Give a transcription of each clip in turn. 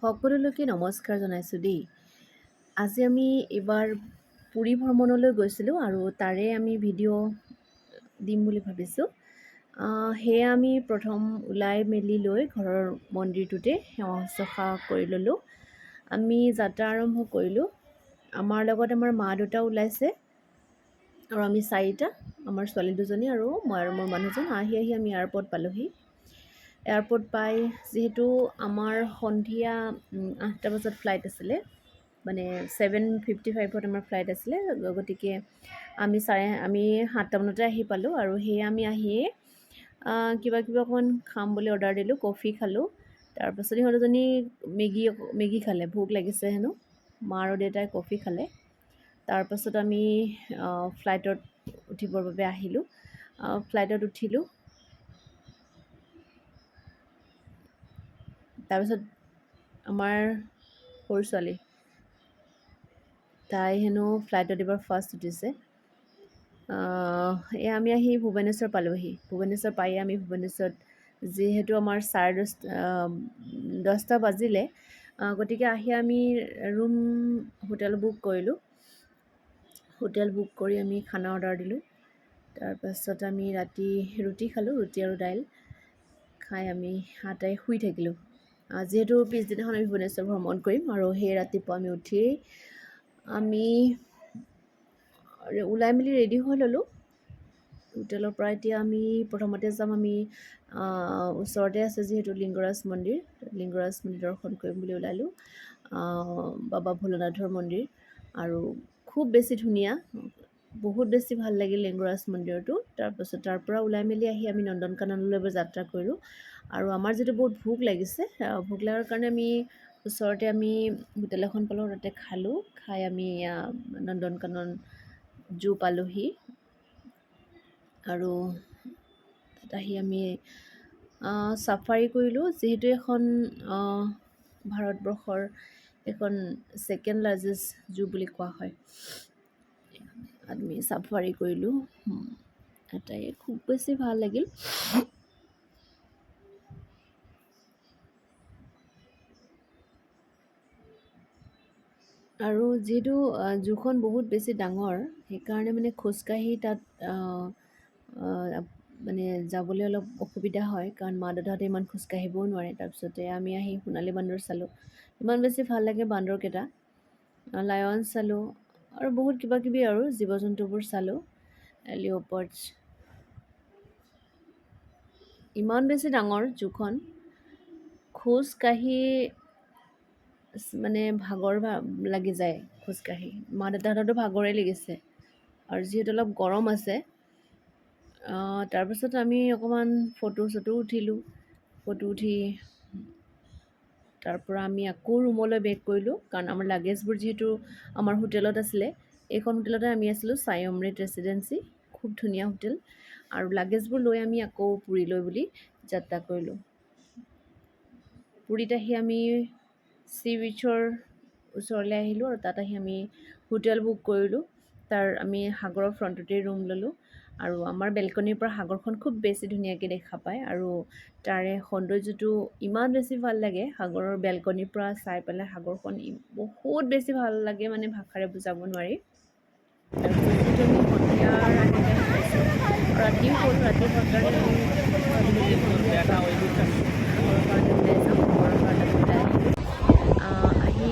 সকলোলৈকে নমস্কাৰ জনাইছোঁ দেই। আজি আমি এইবাৰ পুৰী ভ্ৰমণলৈ গৈছিলোঁ আৰু তাৰে আমি ভিডিঅ' দিম বুলি ভাবিছোঁ। সেয়া আমি প্ৰথম ওলাই মেলি লৈ ঘৰৰ মন্দিৰটোতে সেৱা শুশ্ৰূষা কৰি ল'লোঁ। আমি যাত্ৰা আৰম্ভ কৰিলোঁ। আমাৰ লগত আমাৰ মা দেউতা ওলাইছে আৰু আমি চাৰিটা, আমাৰ ছোৱালী দুজনী আৰু মই আৰু মোৰ মানুহজন। আহি আহি আমি এয়াৰপৰ্ট পালোঁহি। এয়াৰপৰ্ট পাই যিহেতু আমাৰ সন্ধিয়া 8টা বজাত ফ্লাইট আছিলে, মানে 7:55ত আমাৰ ফ্লাইট আছিলে, গতিকে আমি 7টামানতে আহি পালোঁ। আৰু সেয়ে আমি আহিয়ে কিবা কিবি অকণমান খাম বুলি অৰ্ডাৰ দিলোঁ, কফি খালোঁ। তাৰপাছত ইহঁত দুজনী মেগী খালে, ভোক লাগিছে হেনো। মা আৰু দেউতাই কফি খালে। তাৰপাছত আমি ফ্লাইটত উঠিবৰ বাবে আহিলোঁ। ফ্লাইটত উঠিলোঁ। তাৰপিছত আমাৰ সৰু ছোৱালী, তাই হেনো ফ্লাইটত এইবাৰ ফাৰ্ষ্ট উঠিছে। এয়া আমি আহি ভুৱনেশ্বৰ পালোঁহি। ভুৱনেশ্বৰ পায়ে আমি ভুৱনেশ্বৰত যিহেতু আমাৰ 10:30 দহটা বাজিলে, গতিকে আহি আমি ৰুম হোটেল বুক কৰিলোঁ। হোটেল বুক কৰি আমি খানা অৰ্ডাৰ দিলোঁ। তাৰপাছত আমি ৰাতি ৰুটি খালোঁ, ৰুটি আৰু দাইল খাই আমি আটাই শুই থাকিলোঁ। যিহেতু পিছদিনাখন আমি ভুৱনেশ্বৰ ভ্ৰমণ কৰিম আৰু সেই ৰাতিপুৱা আমি উঠিয়েই আমি ওলাই মেলি ৰেডি হৈ ল'লোঁ হোটেলৰ পৰা। এতিয়া আমি প্ৰথমতে যাম, আমি ওচৰতে আছে যিহেতু লিংগৰাজ মন্দিৰ, লিংগৰাজ মন্দিৰ দৰ্শন কৰিম বুলি ওলালোঁ। বাবা ভোলানাথৰ মন্দিৰ আৰু খুব বেছি ধুনীয়া, বহুত বেছি ভাল লাগিল লিংগৰাজ মন্দিৰটো। তাৰপাছত তাৰ পৰা ওলাই মেলি আহি আমি নন্দনকাননলৈ এবাৰ যাত্ৰা কৰিলোঁ। আৰু আমাৰ যিটো বহুত ভোক লাগিছে, ভোক লগাৰ কাৰণে আমি ওচৰতে আমি হোটেল এখন পালোঁ, তাতে খালোঁ। খাই আমি নন্দনকানন জু পালোঁহি। আৰু তাত আহি আমি চাফাৰী কৰিলোঁ। যিহেতু এখন ভাৰতবৰ্ষৰ এখন ছেকেণ্ড লাৰ্জেষ্ট জু বুলি কোৱা হয়, আমি চাফাৰী কৰিলোঁ। এটাই খুব বেছি ভাল লাগিল। আৰু যিহেতু জুখন বহুত বেছি ডাঙৰ, সেইকাৰণে মানে খোজকাঢ়ি তাত মানে যাবলৈ অলপ অসুবিধা হয়, কাৰণ মা দেউতাহঁতে ইমান খোজকাঢ়িবও নোৱাৰে। তাৰপিছতে আমি আহি সোণালী বান্দৰ চালোঁ, ইমান বেছি ভাল লাগে বান্দৰকেইটা। লায়ন চালোঁ আৰু বহুত কিবা কিবি আৰু জীৱ জন্তুবোৰ চালোঁ, লিঅ'পাৰ্ডছ। ইমান বেছি ডাঙৰ জুখন, খোজকাঢ়ি মানে ভাগৰ লাগি যায় খোজকাঢ়ি। মা দেউতাহঁতৰতো ভাগৰেই লাগিছে। আৰু যিহেতু অলপ গৰম আছে, তাৰপাছত আমি অকণমান ফটো চটো উঠিলোঁ। ফটো উঠি তাৰপৰা আমি আকৌ ৰুমলৈ বেক কৰিলোঁ, কাৰণ আমাৰ লাগেজবোৰ যিহেতু আমাৰ হোটেলত আছিলে। এইখন হোটেলতে আমি আছিলোঁ, সাই অমৃত ৰেচিডেঞ্চি, খুব ধুনীয়া হোটেল। আৰু লাগেজবোৰ লৈ আমি আকৌ পুৰীলৈ বুলি যাত্ৰা কৰিলোঁ। পুৰীত আহি আমি চি বিচৰ ওচৰলৈ আহিলোঁ আৰু তাত আহি আমি হোটেল বুক কৰিলোঁ। তাৰ আমি সাগৰৰ ফ্ৰণ্টতেই ৰুম ল'লোঁ আৰু আমাৰ বেলকনিৰ পৰা সাগৰখন খুব বেছি ধুনীয়াকৈ দেখা পায় আৰু তাৰে সৌন্দৰ্যটো ইমান বেছি ভাল লাগে। সাগৰৰ বেলকনিৰ পৰা চাই পেলাই সাগৰখন বহুত বেছি ভাল লাগে, মানে ভাষাৰে বুজাব নোৱাৰি। তাৰপিছত যিহেতু আমি সন্ধিয়াৰ আগতে আহি পাইছোঁ, ৰাতিও হ'ল, ৰাতি হোৱাৰ কাৰণে আমি ভাবিলোঁ কি সন্ধিয়া সাগৰৰ পাৰলৈ ওলাই যাওঁ। সাগৰৰ পাৰলৈ ওলাই আহিলোঁ। আহি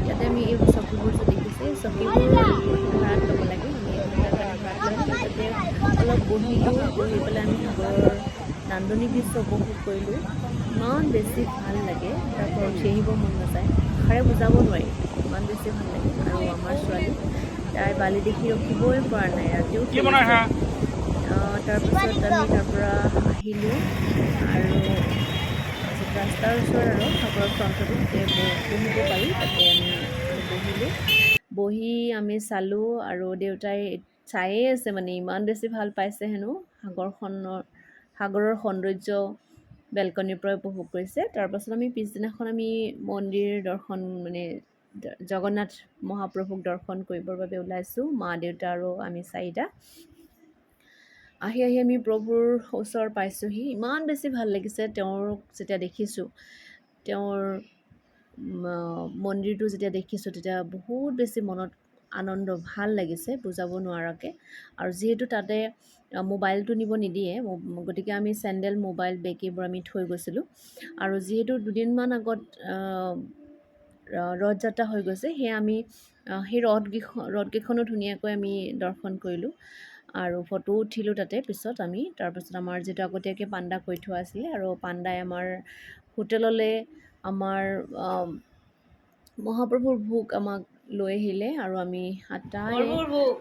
ইয়াতে আমি এই চকীবোৰ যে দেখিছে, চকীবোৰ ভাড়াত ল'ব লাগে। আমি এঘণ্টাৰ কাৰণে ভাড়াত ল'লোঁ। তাতে অলপ বহিলোঁ, বহি পেলাই আমি সাগৰৰ নান্দনিক দৃশ্য উপভোগ কৰিলোঁ। ইমান বেছি ভাল লাগে, তাৰ পৰা উঠি আহিব মন নাযায়, ভাষাৰে বুজাব নোৱাৰি, ইমান বেছি ভাল লাগে। আৰু আমাৰ ছোৱালী, তাই বালি দেখি ৰখিবই পৰা নাই, ৰাতিও খেলিছে। তাৰপাছত আমি তাৰ পৰা আহিলোঁ আৰু তাৰপিছত ৰাস্তাৰ ওচৰত আৰু সাগৰৰ ফ্ৰণ্টতে তাতে বহিব পাৰি, তাতে আমি বহিলোঁ। বহি আমি চালোঁ আৰু দেউতাই চায়ে আছে, মানে ইমান বেছি ভাল পাইছে হেনো সাগৰৰ সৌন্দৰ্য বেলকনিৰ পৰা উপভোগ কৰিছে। তাৰপাছত আমি পিছদিনাখন আমি মন্দিৰ দৰ্শন মানে জগন্নাথ মহাপ্ৰভুক দৰ্শন কৰিবৰ বাবে ওলাইছোঁ, মা দেউতা আৰু আমি চাৰিটা। আহি আহি আমি প্ৰভুৰ ওচৰ পাইছোঁহি। ইমান বেছি ভাল লাগিছে তেওঁক যেতিয়া দেখিছোঁ, তেওঁৰ মন্দিৰটো যেতিয়া দেখিছোঁ তেতিয়া বহুত বেছি মনত আনন্দ ভাল লাগিছে বুজাব নোৱাৰাকৈ। আৰু যিহেতু তাতে মোবাইলটো নিব নিদিয়ে, গতিকে আমি চেণ্ডেল, মোবাইল, বেগ এইবোৰ আমি থৈ গৈছিলোঁ। আৰু যিহেতু দুদিনমান আগত ৰথযাত্ৰা হৈ গৈছে, সেয়ে আমি সেই ৰথকেইখনো ধুনীয়াকৈ আমি দৰ্শন কৰিলোঁ আৰু ফটো উঠিলোঁ তাতে। পিছত আমি তাৰপিছত আমাৰ যিটো আগতীয়াকৈ পাণ্ডা কৰি থোৱা আছিলে, আৰু পাণ্ডাই আমাৰ হোটেললৈ আমাৰ মহাপ্ৰভুৰ ভোগ আমাক লৈ আহিলে। আৰু আমি আটায়ে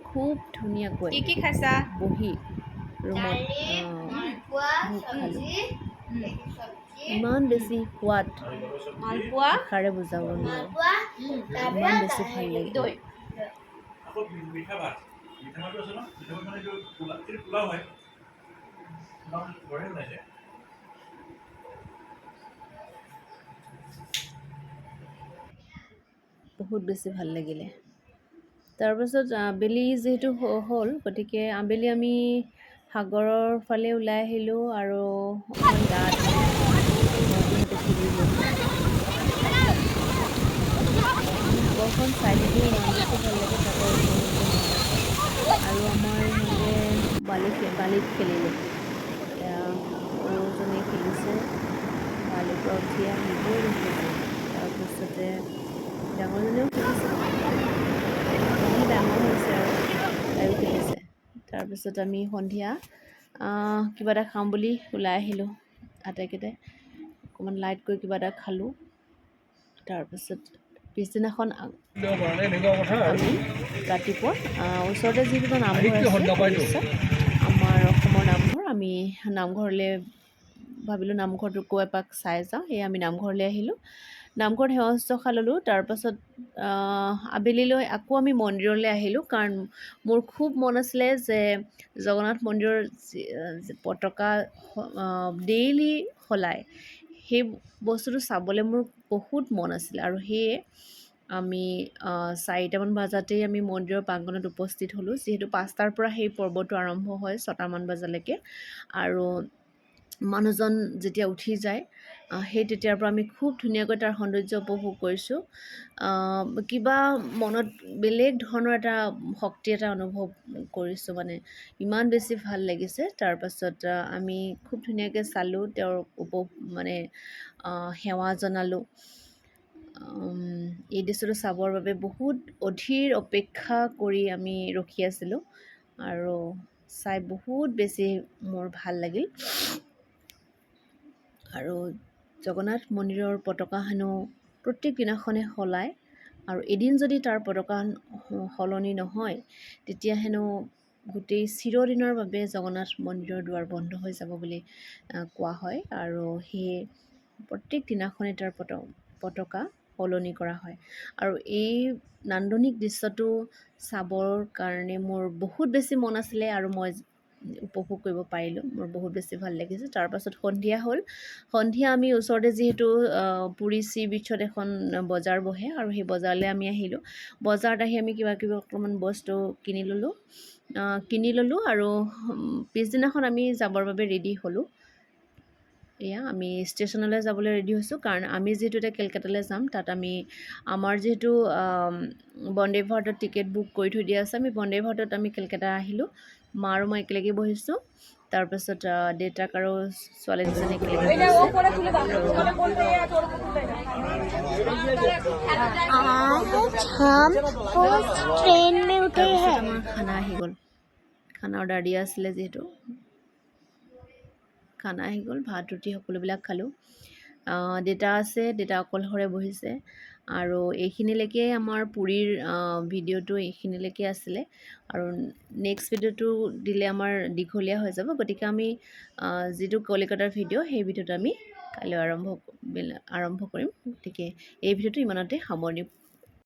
খুব ধুনীয়াকৈ কি কি খাইছা? বহি ৰুমত ভোগ খালোঁ। ইমান বেছি সোৱাদ, মালপোৱা, ভাষাৰে বুজাব নোৱাৰোঁ, ইমান বেছি ভাল লাগিল। দৈ। আকৌ মিঠা ভাত, মিঠা ভাতো আছে ন? মিঠা ভাত মানে এইটো পোলাও, এইটো পোলাও হয়, পোলাও ঘৰে বনাইছে। বহুত বেছি ভাল লাগিলে। তাৰপাছত আবেলি যিহেতু হ'ল, গতিকে আবেলি আমি সাগৰৰ ফালে ওলাই আহিলোঁ আৰু অকণমান গা ধুলোঁ, ভণ্টিহঁতে খেলিলোঁ। সাগৰখন চাই থাকিলে ইমান বেছি ভাল লাগে, তাৰ পৰা উঠি আহিবলৈ মন নাযায়। আৰু আমাৰ ইহঁতে বালিত খেলিলে, এয়া সৰুজনীয়ে খেলিছে, বালিৰ পৰা উঠি আহিবই নোখোজে। তাৰপিছতে ডাঙৰজনেও খেলিছে, মানে ডাঙৰ হৈছে আৰু তাইও খেলিছে। তাৰপিছত আমি সন্ধিয়া কিবা এটা খাম বুলি ওলাই আহিলোঁ, আটাইকেইটাই অকণমান লাইটকৈ কিবা এটা খালোঁ। তাৰপিছত পিছদিনাখন আমি ৰাতিপুৱা ওচৰতে যিটো এটা নামঘৰ আছে উৰিষ্যাত, আমাৰ অসমৰ নামঘৰ, আমি নামঘৰলৈ ভাবিলোঁ নামঘৰটোকো এপাক চাই যাওঁ। সেয়ে আমি নামঘৰলৈ আহিলোঁ, নামঘৰত সেৱা শুশ্ৰূষা ল'লোঁ। তাৰপাছত আবেলিলৈ আকৌ আমি মন্দিৰলৈ আহিলোঁ, কাৰণ মোৰ খুব মন আছিলে যে জগন্নাথ মন্দিৰৰ পতাকা ডেইলি সলায়, সেই বস্তুটো চাবলৈ মোৰ বহুত মন আছিলে। আৰু সেয়ে আমি 4টামান বজাতেই আমি মন্দিৰৰ প্ৰাংগণত উপস্থিত হ'লোঁ, যিহেতু 5টাৰ পৰা সেই পৰ্বটো আৰম্ভ হয় 6টামান বজালৈকে। আৰু মানুহজন যেতিয়া উঠি যায়, সেই তেতিয়াৰ পৰা আমি খুব ধুনীয়াকৈ তাৰ সৌন্দৰ্য উপভোগ কৰিছোঁ। কিবা মনত বেলেগ ধৰণৰ এটা শক্তি এটা অনুভৱ কৰিছোঁ, মানে ইমান বেছি ভাল লাগিছে। তাৰপাছত আমি খুব ধুনীয়াকৈ চালোঁ, তেওঁৰ মানে সেৱা জনালোঁ। এই দৃশ্যটো চাবৰ বাবে বহুত অধীৰ অপেক্ষা কৰি আমি ৰখি আছিলোঁ আৰু চাই বহুত বেছি মোৰ ভাল লাগিল। আৰু জগন্নাথ মন্দিৰৰ পতাকা হেনো প্ৰত্যেক দিনাখনে সলায়, আৰু এদিন যদি তাৰ পতাকা সলনি নহয় তেতিয়া হেনো গোটেই চিৰদিনৰ বাবে জগন্নাথ মন্দিৰৰ দুৱাৰ বন্ধ হৈ যাব বুলি কোৱা হয়। আৰু সেয়ে প্ৰত্যেক দিনাখনে তাৰ পতাকা সলনি কৰা হয়। আৰু এই নান্দনিক দৃশ্যটো চাবৰ কাৰণে মোৰ বহুত বেছি মন আছিলে আৰু মই উপভোগ কৰিব পাৰিলোঁ, মোৰ বহুত বেছি ভাল লাগিছে। তাৰপাছত সন্ধিয়া হ'ল, সন্ধিয়া আমি ওচৰতে যিহেতু পুৰী চি বিচত এখন বজাৰ বহে আৰু সেই বজাৰলৈ আমি আহিলোঁ। বজাৰত আহি আমি কিবা কিবি অকণমান বস্তু কিনি ল'লোঁ আৰু পিছদিনাখন আমি যাবৰ বাবে ৰেডি হ'লোঁ। এয়া আমি ষ্টেচনলৈ যাবলৈ ৰেডি হৈছোঁ, কাৰণ আমি যিহেতু এতিয়া কেলকাতালৈ যাম, তাত আমি আমাৰ যিহেতু বন্দে ভাৰতত টিকেট বুক কৰি থৈ দিয়া আছে, আমি বন্দে ভাৰতত আমি কেলকাতা আহিলোঁ। মা আৰু মই একেলগে বহিছোঁ, তাৰপাছত দেউতাক আৰু ছোৱালী দুজনী একেলগে বহিছে। তাৰপিছত আমাৰ খানা আহি গ'ল, খানা অৰ্ডাৰ দিয়া আছিলে যিহেতু খানা আহি গ'ল, ভাত ৰুটি সকলোবিলাক খালোঁ। দেউতা আছে, দেউতা অকলশৰে বহিছে। আৰু এইখিনিলৈকে আমাৰ পুৰীৰ ভিডিঅ'টো এইখিনিলৈকে আছিলে, আৰু নেক্সট ভিডিঅ'টো দিলে আমাৰ দীঘলীয়া হৈ যাব, গতিকে আমি যিটো কলিকতাৰ ভিডিঅ' সেই ভিডিঅ'টো আমি কাইলৈ আৰম্ভ কৰিম। গতিকে এই ভিডিঅ'টো ইমানতে সামৰণি